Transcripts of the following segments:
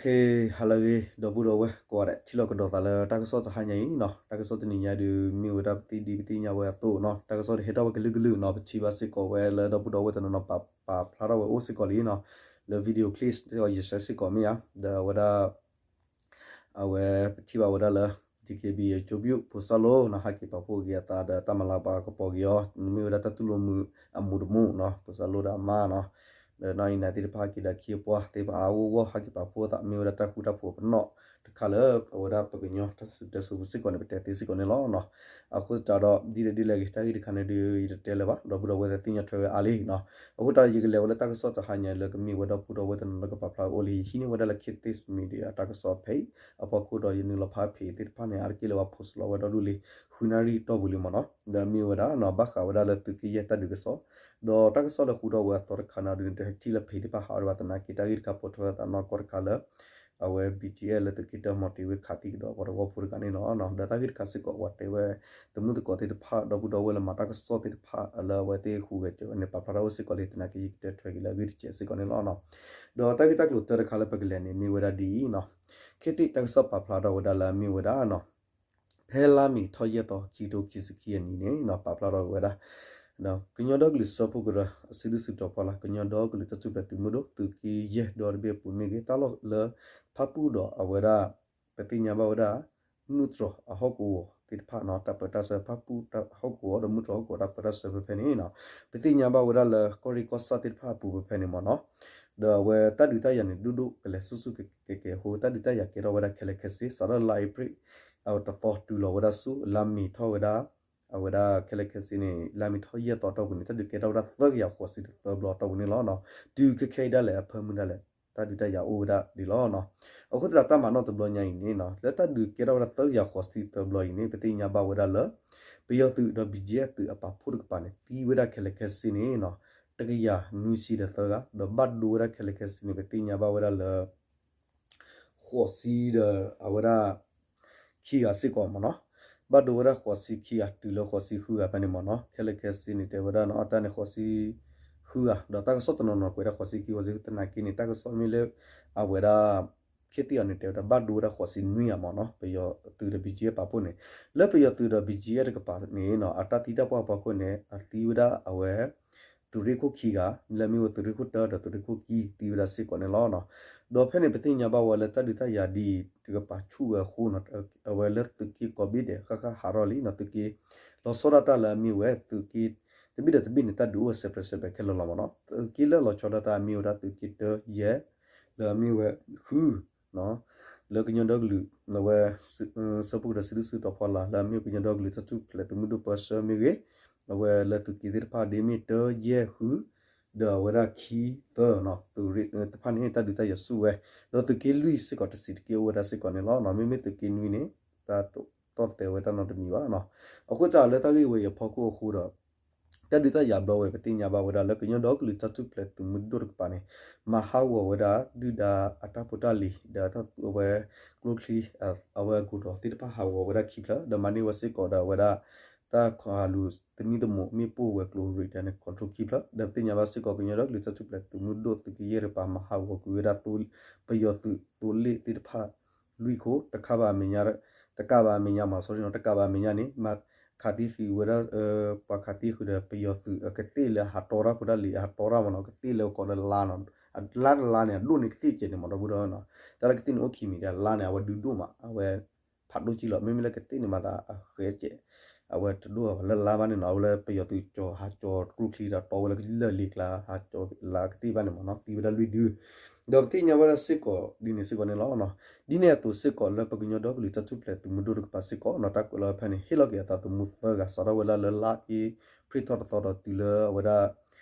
ကဲ ဟါလၢအဂ့ၤ ဒီပုၢ်ဒီဝဲၢ်ကိးဂၤဒဲး ထံၣ်လိာ်ကဒီးသးလၢတၢ်ကစီၣ်တဟါညါအံၤနီၤ. တၢ်ကစီၣ်တနံၤညါဒုး မ့ၢ်ဝဲဒၣ်ပသံၣ်ဒံပသ့ၣ်ညါဝဲအသိးနီၤ, တၢ်ကစီၣ်ဒုးဟဲထီၣ်ဝဲကလုာ်ကလုာ်နီၤ, ပထံၣ်ဘၣ်စ့ၢ်ကီးဝဲလၢဒီပုၢ်ဒီဝဲၢ်တနီၤနီၤ ပာ်ဖျါထီၣ်ဝဲအိၣ်စ့ၢ်ကီးလံနီၤ, လၢ video clip ယ share စ့ၢ်ကီးမ့ၢ်ဧါ, ဒီးအဝဲဒၣ် အဝဲပထံၣ်ဘၣ်ဝဲဒၣ်လၢ DKBA ကၠိဘံၣ်ဖိစၢ်လိနီၤ ဟဲက့ၤပာ်ဖှိၣ်က့ၤအသးဒီးတၢ်မၤလၤကပီၤက့ၤအီၤ, မ့ၢ်ဝဲဒၣ်တၢ်တူၢ်လိာ်မုာ်အမူးတမူးနီၤ, ဖိစၢ်လိဒီးအမါနီၤ, ဒီးနီၢ်အံၤနၤသ့ၣ်တဖၣ်က့ၤဒီးခံအပှၢ်သ့ၣ်တဖၣ်အါအါဂီၢ်ဂီၢ် ဟဲက့ၤပာ်ဖှိၣ်အသး မ့ၢ်ဝဲဒၣ်တၢ်ဃူတၢ်ဖိးပနီၣ်တခါလၢ အဝဲဒၣ်ပကညီတၢ်စံၣ်စိၤတဲစိၤဖိစ့ၢ်ကီးန့ၣ် ပတဲသ့စ့ၢ်ကီးန့ၣ်လီၤ. အဃိသတးဒီး ဒ်လဲၣ်ဒ်လဲၣ်ဂ့ၤ တၢ်ဂ့ၢ်တခါန့ၣ်ဒုး ယတတဲလၢၤဘၣ်, ဒီပုၢ်ဒီဝဲၢ်သ့ၣ်ညါထွဲဝဲအါလံနီၤ. အဃိသတးဒီး ယကလဲၤဝဲလၢတၢ်ကစီၣ်တဟါညါလၢကမ့ၢ်ဝဲဒီပုၢ်ဒီဝဲၢ်တနီၤနီၤကပာ်ဖျါဝဲအိၣ်လံ, ယဟံးန့ၢ်ဝဲဒၣ်လၢ Khit Thit Media တၢ်ကစီၣ်ဖဲအံၤ အဖီခိၣ်ဒီးယနုာ်လီၤဖးဖဲအံၤသ့ၣ်တဖၣ်န့ၣ် အါတက့ၢ်လၢပှၤဖိးစလီၤဝဲဒီဒူၣ်လံ ဃုနၣ်ရံၣ်တီၢ်ပူၤလံမ့ၢ်နီၤ, ဒီးမ့ၢ်ဝဲဒၣ်နီၤ ဘၣ်ဃးဝဲဒၣ်လၢသုးက့ယဲၢ်တၢ်ဒုးကစီၣ်, ဒီးတၢ်ကစီၣ်လၢဃုထီၣ်ဝဲအသီတခါန့ၣ်ဒုး နတထံၣ်လၢဖဲအံၤသ့ၣ်တဖၣ်ဟးထီၣ်ဘၣ်သနာ်က့ တၢ်ဂ့ၢ်တခါပိာ်ထွဲသးနီၢ်ကီၢ်တခါလၢ အဝဲ BGF လၢသုးက့တၢ်မီၤတ့ၤဝ့ခးသံကဒီးပှၤသဝီဖိတဂၤန့ၣ်လီၤ. ဒီးတၢ်ဂ့ၢ်တခါစ့ၢ်ကီး ပှၤတဲဝဲ တမုၢ်သကိးသ့ၣ်တဖၣ် ဒီပုၢ်ဒီဝဲၢ်လၢမၤတၢ်ကစီၣ်သ့ၣ်တဖၣ်လၢအဝဲသ့ၣ်ဟူးဂဲၤစၢၤဝဲန့ၣ် ပာ်ဖျါထီၣ်အိၣ်စ့ၢ်ကီးလံသနာ်က့ ယကတဲထွဲက့ၤလၢအဂ့ၢ်တစဲးစ့ၢ်ကီးန့ၣ်လီၤ. ဒီးတၢ်ဂ့ၢ်တၢ်ကျိၤတၢတခါလၢပကလဲၤန့ၣ် မ့ၢ်ဝဲဒၣ်ဒ်အံၤနီၤ, Khit Thit တၢ်ကစီၣ်ပာ်ဖျါထီၣ်ဝဲဒၣ်လၢမ့ၢ်ဝဲဒၣ်နီၤ ဖဲလါမ့ၤထီၣ်ယဲၢ်သီ ခံကထိခံဆံခံအနံၤန့ၣ်နီၤ ပာ်ဖျါထီၣ်ဝဲဒၣ် ကညီဒီကလုာ်စၢဖှိၣ်ကရၢ အစုဒုၣ်စုတီၤဖီလာ် ကညီဒီကလုာ်တၢ်ထူၣ်ဖျဲးသုးမုၢ်ဒိၣ် သုးက့ယဲၢ်ဒီတဘ့ၣ်အပူၤမ့ၢ်ဂ့ၤ တၢ်လီၢ်လၢ ဖၣ်ပူၣ်ဒီးအဝဲဒၣ် ပသ့ၣ်ညါဘၣ်ဝဲဒၣ် မုၢ်တြီၤအဟီၣ်ကဝီၤသ့ၣ်တဖၣ်နီၤ တၢ်ပၢတၢ်ဆှၢ ဖၣ်ပူၣ်တၢ်ဟီၣ်ကဝီၤဒီးမုၢ်တြီၤဟီၣ်ကဝီၤတၢ်ပၢတၢ်ဆှၢဖဲဖဲန့ၣ်နီၤ ပသ့ၣ်ညါဘၣ်ဝဲဒၣ်လၢကီၢ်ရ့ၣ်ကီၢ်ဆၣ်သ့ၣ်တဖၣ်အပူၤဖဲဖဲန့ၣ်မ့ၢ်နီၤ ဒီးအဝဲတၢ်ဒုးတၢ်ယၤန့ၣ် ဒိၣ်ဒိၣ်ကလဲာ်ဆူၣ်ဆူၣ်ကဲကဲအဃိ တၢ်ဒုးတၢ်ယၤကဲထီၣ်ဝဲဒၣ်ခဲလၢာ်ခဲဆ့ စးထီၣ်လါအ့ဖြ့ၣ် အတသီတုၤလီၤဝဲဒၣ်ဆူ လါမ့ၤထီၣ်ဝဲဒၣ် အဝဲဒၣ်ခဲလၢာ်ခဲဆ့န့ၣ် လါမ့ၤထီၣ်ယဲၢ်သီတီၢ်ပူၤန့ၣ် တၢ်ဒုးကဲထီၣ်ဝဲဒၣ်သၢကယၤဃိးဆံဒီးသၢဘျီတီၢ်ပူၤန့ၣ်လီၤ. တုၤခဲခဲအံၤဒၣ်လဲာ်အဖၢမုၢ်ဒၣ်လဲာ် တၢ်ဒုးတၢ်ယၤအိၣ်ဝဲဒၣ်ဒ်လီၤ. အဃိသတးတၢ်မၤနီၣ်တဘျီညါအံၤန့ၣ် လၢတၢ်ဒုးကဲထီၣ်ဝဲဒၣ်သၢကယၤဃိးဆံသၢဘျီအံၤန့ၣ် ပသ့ၣ်ညါဘၣ်ဝဲဒၣ်လၢ ပယီၤသုးဒီး BGF သုးအပာ်ဖှိၣ်တကပၤန့ၣ် သံဝဲဒၣ်ခဲလၢာ်ခဲဆ့န့ၣ် တကယၤနွံဆံဒီးသၢဂၤ ဒီးဘၣ်ဒိဝဲဒၣ်ခဲလၢာ်ခဲဆ့န့ၣ် ပသ့ၣ်ညါဘၣ်ဝဲဒၣ်လၢ ဃိးဆံဒီးအဝဲဒၣ် ခံဂၤစ့ၢ်ကီးမ့ၢ်နီၤ. ဘၣ်ဒိဝဲဒၣ်ဃိးဆံခံဂၤ တုၤလၢဃိးဆံဃုဂၤဖဲန့ၣ်မ့ၢ်နီၤ. ခဲလၢာ်ခဲဆ့န့ၣ် တဲဝဲဒၣ်နီၤ အတၢ်န့ၣ်ဃိးဆံဃုဂၤ ဒီးတၢ်ကစီၣ်တနီၤနီၤကွဲးဒၣ်ဃိးဆံခံ ဃိးဆံဃုသနာ်က့န့ၣ် တၢ်ကစီၣ်မ့ၢ်လၢ အဝဲဒၣ် ခ့သံၣ်အီၤန့ၣ် တဲဝဲဒၣ်ဘၣ်ဒိဝဲဒၣ်ဃိးဆံနွံဂၤမ့ၢ်နီၤ ပယီၤသုးဒီး BGF ပာ်ဖှိၣ်န့ၣ် လၢပယီၤသုးဒီး BGF တကပၤန့ၣ်နီၤ အတၢ်သံတၢ်ပှၢ်အဖီခိၣ်န့ၣ် အသံဝဲဒၣ်အဝဲ သုးရ့ၣ်ခိၣ်ခံဂၤ လၢအမ့ၢ်ဝဲသုးရ့ၣ်ခိၣ်တၢဒီးသုးရ့ၣ်ခိၣ်ခံ သံဝဲဒၣ်စ့ၢ်ကီးန့ၣ်လီၤ. ဒီးဖဲန့ၣ် ပသ့ၣ်ညါဘၣ်ဝဲလၢတၢ်ဒုးတၢ်ယၤဒ်အံၤ တကပၤဆူၣ်ဝဲအဃိနီၤ အဝဲလၢသုးက့ကိးဘ့ၣ်ဒဲးဃၣ်ဃၣ်ဟးထီၣ်လံနီၤ သုးက့ လီၤဆီဒၣ်တၢ်လၢအမ့ၢ်ဝဲသုးက့ တဘ့ၣ်ဒီးတဘ့ၣ်န့ၣ် တၢ်ဒုးအိၣ်ဝဲ separate separate ခဲလၢာ်လီၤမ့ၢ်နီၤ. သုးက့လၢလီၤဆီဒၣ်တၢ်အမ့ၢ်ဝဲဒၣ်သုးက့တၢယဲၢ် လၢအမ့ၢ်ဝဲဃု လၢကညီဒီကလုာ် အဝဲ စၢဖှိၣ်ကရၢစုဒုၣ်စုတီၤဖီလာ် လၢအမ့ၢ်ကညီဒီကလုာ်တၢ်ထူၣ်ဖျဲးသုးမုၢ်ဒိၣ်ပၢဆှၢမ့ၢ်ဂ့ၤ အဝဲလၢသုးက့သ့ၣ်တဖၣ်ဒ်မ့ၢ်တၢယဲၢ်ဃု ဒီးအဝဲဒၣ်ခံသၢနီၤ သုးရ့ၣ်တဖၣ်န့ၣ် တၢ်ဒုးတၢ်ယၤဆူၣ်ဝဲ ဒီးသုးက့လွံၢ်စ့ၢ်ကီးတဆံးတက့ၢ်အိၣ်ဝဲဒၣ်စ့ၢ်ကီးန့ၣ်လီၤ. မ့မ့ၢ်သုးက့နွံန့ၣ် တၢ်တီၢ်တသဲဝဲတၢ်နီတမံၤဘၣ်နီၤ. အဃိသတးလၢတၢ်ဂ့ၢ်ဝဲအံၤအဖီခိၣ်အဃိဒီး တၢ်ဒုးတၢ်ယၤဘျီဝဲ ပသ့ၣ်ညါဘၣ်ဝဲဒၣ်လၢကညီဒီကလုာ်တၢ်ထူၣ်ဖျဲးသုးမုၢ်ဒိၣ်တကပၤန့ၣ် မၤဟးဂီၤဝဲဒၣ် ဒုၣ်ဒါအတၢ်ဖိတၢ်လံၤ ဒီးအဝဲကျိချံ အဝဲအကူၣ်ဒီးသ့ၣ်တဖၣ်ဟးဂီၤဝဲဒၣ်ခံဖျၢၣ် ဒီးမၤန့ၢ်ဝဲစ့ၢ်ကီးဒီးအဝဲဒၣ် တၢ်ခးလူၤသမံသမိးမ့ၣ်ပိၢ်ဝဲၤကျိၤရံၣ်ဒီးန့ၣ် control ခံဖျၢၣ် ဒီးပသ့ၣ်ညါဘၣ်စ့ၢ်ကီးကညီဒီကလုာ်တၢ်ထူၣ်ဖျဲးသုးမုၢ်ဒိၣ်သုးက့ယဲၢ်တကပၤ မၤဟးဂီၤကွံာ်ဝဲဒၣ် ပယီၤသုးသိလ့ၣ်သ့ၣ်တဖၣ် လွံၢ်ခိၣ် တကးဘၣ်မဲာ်ညါ တကးဘၣ်မဲာ်ညါမး sorry နီၤ တကးဘၣ်မဲာ်ညါန့ၣ် မၤခးသံဃုာ်ဝဲဒၣ် ပှၤခးသံဃုာ်ဒီးပယီၤသုးအကသ့ၣ်လၢအဟးတီတၢ်ဖိတၢ်လံၤ အဟးတီတၢ်မ့ၢ်နီၤ ကသ့ၣ်လၢကိးလၢလါနီၤ လါတလါန့ၣ် အဒိၣ်န့ၢ်ကသ့ၣ်ကဲးန့ၣ်မ့ၢ်နီၤ ဒီပုၢ်ဒီဝဲၢ်နီၤ တၢ်လၢကသ့ၣ်န့ၣ်အိၣ်ခံမံၤဒီး လါန့ၣ် အဝဲဒုးဒိၣ်မး အဝဲ ဖးဒိၣ်ကံလီၤ မ့မ့ၢ်လၢကသ့ၣ်န့ၣ်မးသးအဃဲကဲး အဝဲတဒိၣ်လၢလါဘၣ်န့ၣ်နီၤ အဝဲလၢပယီၤသုးကၠီၤဟးကၠီၤကျိချံဒီးတီဝဲလၢ လၢၢ်လံၤကျါ ဟးကၠီၤလါကသ့ၣ်ဘၣ်န့ၣ်မ့ၢ်နီၤ သံဝဲဒၣ်လွံၢ်ဒု ဒီးပသ့ၣ်ညါဝဲဒၣ်စ့ၢ်ကီးဒ်န့ၣ်စ့ၢ်ကီးန့ၣ်လီၤ. ဒ်န့ၣ်အသိးစ့ၢ်ကီးလၢပကညီဒီကလုာ်တၢ်ထူၣ်ဖျဲးသုးမုၢ်ဒိၣ်တကပၤစ့ၢ်ကီးနီၤ တၢ်ကွဲးလီၤဝဲဖဲန့ၣ် ဟ့ၣ်လီၤက့ၤအသးသမူသၢဂၤ စးထီၣ်ဝဲဒၣ်လၢလါအ့ဖြ့ၣ်ထီၣ်တသီဒီးတုၤလၢအဝဲဒၣ်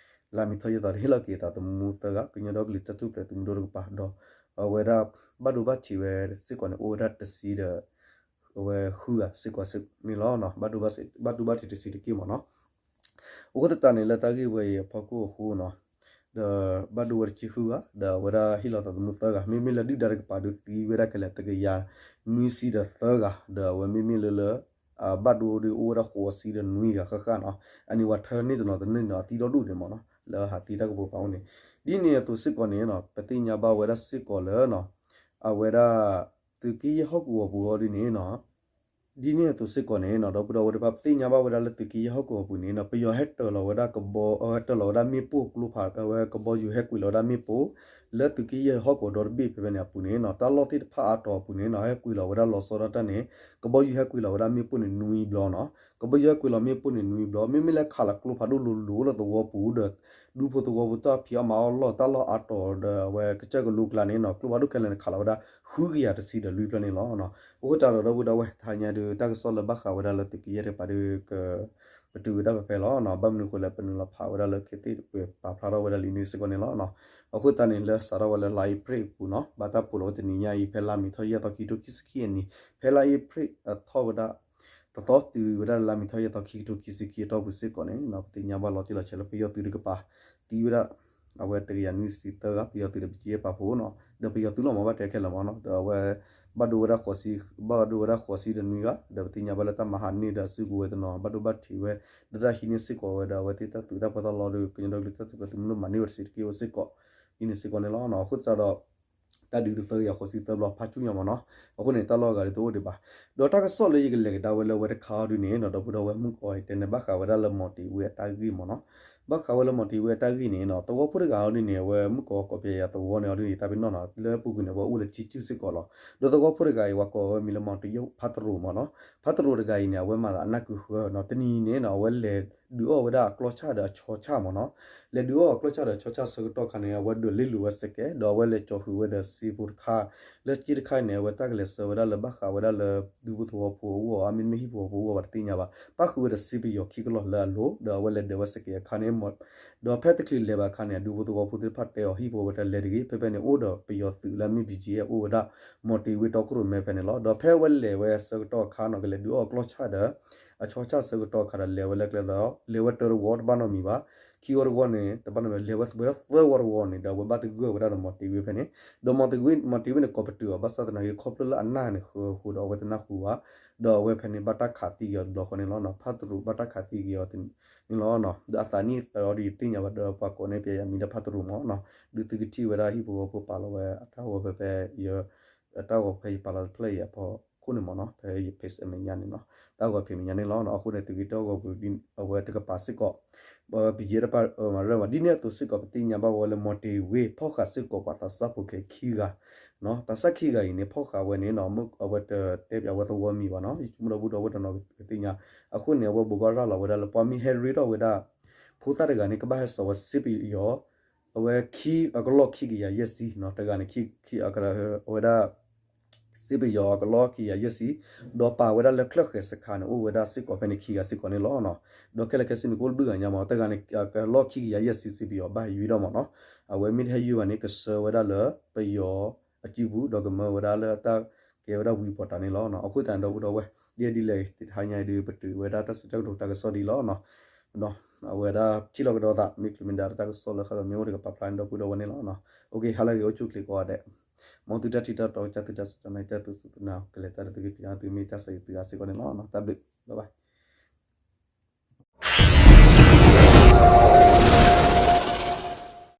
လါမ့ၤထီၣ်ယဲၢ်သီ ဟ့ၣ်လီၤက့ၤအသးသမူသၢဂၤ ကညီဒီကလုာ်တၢ်ထူၣ်ဖျဲးသုးမုၢ်ဒိၣ်တကပၤဒီး အဝဲဒၣ်ဘၣ်ဒိဘၣ်ထံးဝဲစ့ၢ်ကီးန့ၣ် အိၣ်ဝဲဒၣ်တဆံဒီး အဝဲဃုဂၤစ့ၢ်ကီးန့ၣ်လီၤ. ဘၣ်ဒိဘၣ်ထံးတဆံးတက့ၢ်မ့ၢ်နီၤ အဃိသတးန့ၣ် လၢတၢ်ဂ့ၢ်ဝဲအံၤအဖီခိၣ်အဃိနီၤ ဒီးဘၣ်ဒိဝဲတဆံဃုဂၤ ဒီးအဝဲဒၣ်ဟ့ၣ်လီၤသးသမူသၢဂၤ မ့မ့ၢ်လၢဒုၣ်ဒါတကပၤဒုးသံဝဲဒၣ်ခဲလၢာ်တကယၤနွံဆံဒီးသၢဂၤ ဒီးအဝဲမ့မ့ၢ်လၢလၢ ဘၣ်ဒိဒုးအိၣ်ဝဲဒၣ်ဃိးဆံဒီးနွံဂၤဃၣ်ဃၣ်နီၤ အန့ၣ်ပှၤထၢန့ၢ်တနီၤတန့ၢ်နီၤ အသံဒီဒူၣ်န့ၣ်မ့ၢ်နီၤ လၢဟးသံတၢ်ကပိာ်ပာ်အိၣ်န့ၣ် ဒ်န့ၣ်အသိးစ့ၢ်ကီးန့ၣ်နီၤ ပသ့ၣ်ညါဘၣ်ဝဲဒၣ်စ့ၢ်ကီးလၢနီၤ အဝဲဒၣ် သုးက့ယဲၢ်ဟီၣ်ကဝီၤပူၤအီၤဒ်န့ၣ်နီၤ ဒ်န့ၣ်အသိးစ့ၢ်ကီးန့ၣ်နီၤ ဒီပုၢ်ဒီဝဲၢ်တဖၣ် ပသ့ၣ်ညါဘၣ်ဝဲဒၣ်လၢသုးက့ယဲၢ်ဟီၣ်ကဝီၤပူၤန့ၣ်နီၤ ပယီၤဟဲတၢၤလီၤဝဲဒၣ်ကဘီ ဟဲတၢၤလီၤဝဲဒၣ်မ့ၣ်ပိၢ်ကျိဖး အဝဲကဘီယူၤဟဲကွံာ်လီၤဝဲဒၣ်မ့ၣ်ပိၢ် လၢသုးက့ယဲၢ်ဟီၣ်ကဝီၤဒီတဘ့ၣ်ဖဲဖဲန့ၣ်အပူၤန့ၣ်နီၤ တၢ်လီၢ်သ့ၣ်တဖၣ်အါတီၤအပူၤန့ၣ်နီၤ ဟဲကွံာ်လီၤဝဲဒၣ်လီၤဆီဒၣ်တၢ်န့ၣ် ကဘီယူၤဟဲကွံာ်လီၤဝဲဒၣ်မ့ၣ်ပိၢ်န့ၣ်နွံဘျီနီၤ ကဘီယူၤဟဲကွံာ်လီၤမ့ၣ်ပိၢ်န့ၣ်နွံဘျီ မ့မ့ၢ်လၢခးလီၤကျိဖးဒိၣ်လိၤလိၤလၢသဝီပူၤဒီး ဒူဖိသဝီဖိတၢ်ဖံးအီၣ်မၤအီၣ်လီၢ် တၢ်လီၢ်အါတီၤဒီးအဝဲကစၢၢ်ကလိကျါန့ၣ်နီၤ ကျိဖးဒိၣ်ခဲလၢာ်န့ၣ်ခးလီၤဝဲဒၣ် ဃုကယၤတဆံဒီးလွံၢ်ဖျၢၣ်န့ၣ်လီၤ. အဃိသတးဒီး ဒီပုၢ်ဒီဝဲၢ် တဟါညါဒုး တၢ်ကစီၣ်လၢဘၣ်ဃးဝဲဒၣ်လၢသုးက့ယဲၢ်တကပၤဒုး ပတုာ်ဝဲဒၣ်ဖဲဖဲလီၤ. ဘၣ်မနုၤအဃိလဲၣ် ပနုာ်လီၤဖးဝဲဒၣ်လၢခံသ့ၣ်ပှဲၤပာ်ဖျါထီၣ်ဝဲဒၣ်လံန့ၣ်စ့ၢ်ကီးန့ၣ်လီၤ. အဃိသတးန့ၣ် လၢစးထီၣ်ဝဲလၢလါအ့ဖြ့ၣ်အပူၤနီၤ ဘၣ်တၢ်ပိာ်လီၤဝဲတနံၤညါအံၤ ဖဲလါမ့ၤထီၣ်ယဲၢ်သီခံကထိခံဆံခံအနံၤ ဖဲလါအ့ဖြ့ၣ်အထီၣ်ဝဲဒၣ် တသီတုၤဝဲဒၣ်လၢလါမ့ၤထီၣ်ယဲၢ်သီခံကထိခံဆံခံအတီၢ်ပူၤစ့ၢ်ကီးန့ၣ် ပသ့ၣ်ညါဘၣ်လီၤတံၢ်လီၤဆဲးလၢပယီၤသုးတကပၤ သံဝဲဒၣ် အဝဲတကယၤနွံဆံသၢဂၤ ပယီၤသုးဒီး ပကဲပာ်ဖှိၣ်နီၤ ဒီးပယီၤသုးလီၤမၤဘၣ်တဲခဲလၢာ်မ့ၢ်နီၤ ဒီးအဝဲ ဘၣ်ဒိဝဲဒၣ်ဃိးဆံ ဘၣ်ဒိဝဲဒၣ်ဃိးဆံဒီးနွံဂၤ ဒီးပသ့ၣ်ညါဘၣ်လၢတၢ်မၤဟးန့ၢ်ဒီးအစုကဝဲၤတနီၤ ဘၣ်ဒိဘၣ်ထံးဝဲ ဒီးတၢ်ဟံးန့ၢ်စ့ၢ်ကီးဝဲဒီး အဝဲသ့ၣ်တၢ်သုးတၢ်ပၢတၢ်လီဒီး ကညီဒီကလုာ်တၢ်ထူၣ်ဖျဲးသုးမုၢ်ဒိၣ်မၤန့ၢ်ဝဲတစဲးတက့ၢ်အိၣ်စ့ၢ်ကီး ဒ်န့ၣ်စ့ၢ်ကီးန့ၣ်လီၤ. အဃိသတးဒီး တၢ်ဒုးဒုးသၢကယၤဃိးဆံသၢဘျီ ဖးဆူညါမ့ၢ်နီၤ အဃိန့ၣ် တၢ်လီၢ်အဂၤဒုးတအိၣ်ဒံးဘၣ်. ဒီးတၢ်ကစီၣ်လၢယကလဲၤကဒါဝဲလၢအဝဲတခါအီၤဒုးန့ၣ်နီၤ ဒီပုၢ်ဒီဝဲၢ် မုၢ်ကီၤတဲန့ၣ် ဘၣ်ဃးဝဲဒၣ်လၢမီၤတ့ၤဝ့အတၢ်ဂ့ၢ်မ့ၢ်နီၤ ဘၣ်ဃးဝဲလၢမီၤတ့ၤဝ့အတၢ်ဂ့ၢ်န့ၣ်နီၤ သဝီဖိတဂၤအီၤဒုးန့ၣ် အဝဲမုၢ်ကီၤကီၢ်ပယၤသဝီန့ၣ်အီၤဒုးန့ၣ် သးပ့ၤနီၣ်နီၤ လၢပူၤကွံာ်န့ၣ် အဝဲအိၣ်လၢထံစုစ့ၢ်ကီးလီၤ. ဒီးသဝီဖိတဂၤအံၤ ပှၤကိးဝဲမံၤလၢမီၤတယိၣ် ဖးတရိးမ့ၢ်နီၤ ဖးတရိးတဂၤအံၤန့ၣ် အဝဲမၤသးအနၢ်ကုဃၢၤနီၤ တနံၤအံၤန့ၣ်နီၤ အဝဲလဲၤဒုးအီၣ်ဝဲဒၣ်အကျီၢ်ဆၣ်ဒီးအဆီဆၣ်မ့ၢ်နီၤ လဲၤဒုးအီၣ်အကျီၢ်ဆၣ်ဒီးအဆီဆၣ်ဆၢကတီၢ်ခါန့ၣ် အဝဲဒိးလ့လိာ်ဝဲစဲးကဲး ဒီးအဝဲလဲၤကၠီၤဃုာ်ဝဲဒီးစ့ဖိတခါ လၢစ့တခါအံၤန့ၣ် အဝဲတၢ်ကလဲၤဆှၢဝဲဒၣ်လၢဘၣ်ဃးဝဲဒၣ်လၢ ဒူဖိသဝီဖိအဂီၢ် အမ့တမ့ၢ်ဟံၣ်ဖိဃီဖိအဂီၢ်ဘၣ်တသ့ၣ်ညါဘၣ် ပၣ်ဃုာ်ဝဲဒီးစ့ပယီၤခံကလီၢ်လၢအလိၤ ဒီးအဝဲလဲၤဒၢးဝဲစဲးကဲးအခါန့ၣ် ဒီးဖဲတချုးလဲၤဘၣ်အခါန့ၣ် အဒူဖိသဝီဖိသ့ၣ်တဖၣ်တဲအီၤ ဟံၣ်ဖိဃီဖိတဲလဲၤတဂ့ၤ ဖဲဖဲန့ၣ် အိၣ်ဒီးပယီၤသုးလၢအမ့ၢ် ဘီၣ်ကၠံ အိၣ်ဝဲဒၣ် မီၤတ့ၤဝ့တီခိၣ်ရိၣ်မဲဖဲန့ၣ်လီၤ. ဒီးဖဲအဝဲလဲၤဝဲဆၢကတီၢ်အခါနီၤ ကလဲၤဒုးအီၣ်အကျီၢ်ဆၣ်ဒီး အဆီဆၣ်ဆၢကတီၢ်အခါဒီး လဲၤဝဲလၢကျဲဒီး လဲၤဝဲတၢတဝီတဘၣ်နီတမံၤဘၣ် ခံဝီတဝီန့ၣ် တဘၣ်နီတမံၤ လဲၤဝဲဝဲဒၣ်သၢဝီတဝီန့ၣ် ဒီးအဝဲဘၣ်သဂၢၢ်ဝဲဒၣ်ဒီးမီၤတ့ၤဝ့ဖဲန့ၣ် ဒီးမီၤတ့ၤဝ့ မီၤတ့ၤဝ့န့ၣ် ကိးပတုာ်အီၤ ဘၣ်ဆၣ်သနာ်က့ ခီဖျိလၢအနၢ်န့ၣ်ဃၢအဃိဒီး အဝဲတနၢ်ဟူဘၣ် ဒီးအဝဲဖဲန့ၣ်ဘၣ်တၢ်ခးသံက့ၤအီၤတဘျီဃီန့ၣ်လီၤ. ဖးတရိးဘၣ်တၢ်ခးသံက့ၤအီၤန့ၣ်လီၤ. ဒီးအသးနံၣ်အီၤဒ်အံၤသ့ၣ်ညါဘၣ်ဒီး ပှၤကိးန့ၢ်ပယီၤမံၤလၢဖးတရိးမ့ၢ်နီၤ ဒုးသုကထံၣ်ဝဲဒၣ်ဟံၣ်ဖိဃီဖိပာ်လီၤဝဲအတၢ်ဂီၤဖဲဖဲ ယ တၢ်ဂီၤဖဲယပာ်လီၤတဖျၢၣ်အံၤအဖီခိၣ်န့ၣ်မ့ၢ်နီၤ ဖဲယ page အမဲာ်ညါန့ၣ်နီၤ တၢ်ဂီၤဖဲမဲာ်ညါန့ၣ်လီၤ. အဃိန့ၣ် သုးက့တၢ်ဂီၤပူၤ အဝဲတကပၤစ့ၢ်ကီး ပယဲၢ်တဖၣ်မၤရၢၢ်မး ဒ်န့ၣ်အသိးစ့ၢ်ကီး ပသ့ၣ်ညါဘၣ်ဝဲလၢမီၤတ့ၤဝ့ ဖီၣ်ဃာ်စ့ၢ်ကီးပှၤသးစၢ်ဖိခဲခံဂၤ သးစၢ်ခံဂၤအံၤန့ၣ် ဖီၣ်ဃာ်ဝဲန့ၣ်နီၤ အဝဲတတဲပၠးဝဲသဝီမံၤဘၣ်နီၤ ယဆိကမိၣ်ဒီပုၢ်ဒီဝဲၢ်တနီၤကသ့ၣ်ညါ အဃိန့ၣ် အဝဲဘိးဘၣ်ရၤလီၤဝဲဒၣ်လၢပှၤမ့ၢ်ဟဲရ့ထီၣ်ဝဲဒၣ် ဖိသၣ်တဂၤန့ၣ် ကဘၣ်ဟဲစိာ်ဝဲစ့ပယီၤ အဝဲခံ အကလီၢ်ခံကယၤယဲၢ်ဆံနီၤ တဂၤန့ၣ် အဝဲဒၣ် စ့ပယီၤအကလီၢ်ခံကယၤယဲၢ်ဆံ ဒီးပာ်ဝဲဒၣ်လၢချၢၣ်ဃဲၤစခါန့ၣ် အိၣ်ဝဲဒၣ်စ့ၢ်ကီးဖဲန့ၣ်ခံဂၤစ့ၢ်ကီးန့ၣ်လီၤ. ဒီးခဲလၢာ်ခဲဆ့န့ၣ် ကအိၣ်ဘျုးဂၤညါမး တဂၤန့ၣ် အကလီၢ်ခံကယၤယဲၢ်ဆံစ့ပယီၤဘၣ်ဟဲယုၢ်ထီၣ်မးနီၤ အဝဲမ့ၢ်တဟဲယုၢ်ဘၣ်န့ၣ် ကဆှၢဝဲဒၣ်လၢပယီၤအစုပူၤ ဒီးကမၢဝဲဒၣ်လၢတၢ်ကဲဝဲဒၣ်ဝံၤပီၤတၢ်န့ၣ်လီၤ. အဃိသတးန့ၣ် ဒီပုၢ်ဒီဝဲၢ် ဒ်အဒ်လဲၣ်တဟါညါအံၤဒုး ပတုာ်ဝဲဒၣ်တၢ်စံးတၢ်ကတိၤတၢ်ကစီၣ်ဒ်လီၤ. အဝဲဒၣ်ထံၣ်လိာ်ကဒီးသး မ့ၢ်ချုးမ့ၢ်ဒါတၢ်ကစီၣ်လၢဃးဒီးမ့ၢ်အိၣ်ဒီးကပာ်ဖျါန့ၣ် ဒီပုၢ်ဒီဝဲၢ်န့ၣ်လီၤ. ဟါလၢအဂ့ၤ အိၣ်ဆူၣ်အိၣ်ချ့ကိးဂၤဒဲး မ်သုတၢ်ထံၣ်တၢ်တီ ကစၢ်သုတၢ်စူၢ်တၢ်နာ် ကစၢ်သုစူၢ်သုနာ် ကလဲၤတၢ်ဒီးသုကဖံးအီၣ်သုမ့ၢ်တၢ်ဆၢဂ့ၤသုဂၤစ့ၢ်ကီးန့ၣ်လီၤ. တၢ်ဘျုး bye bye.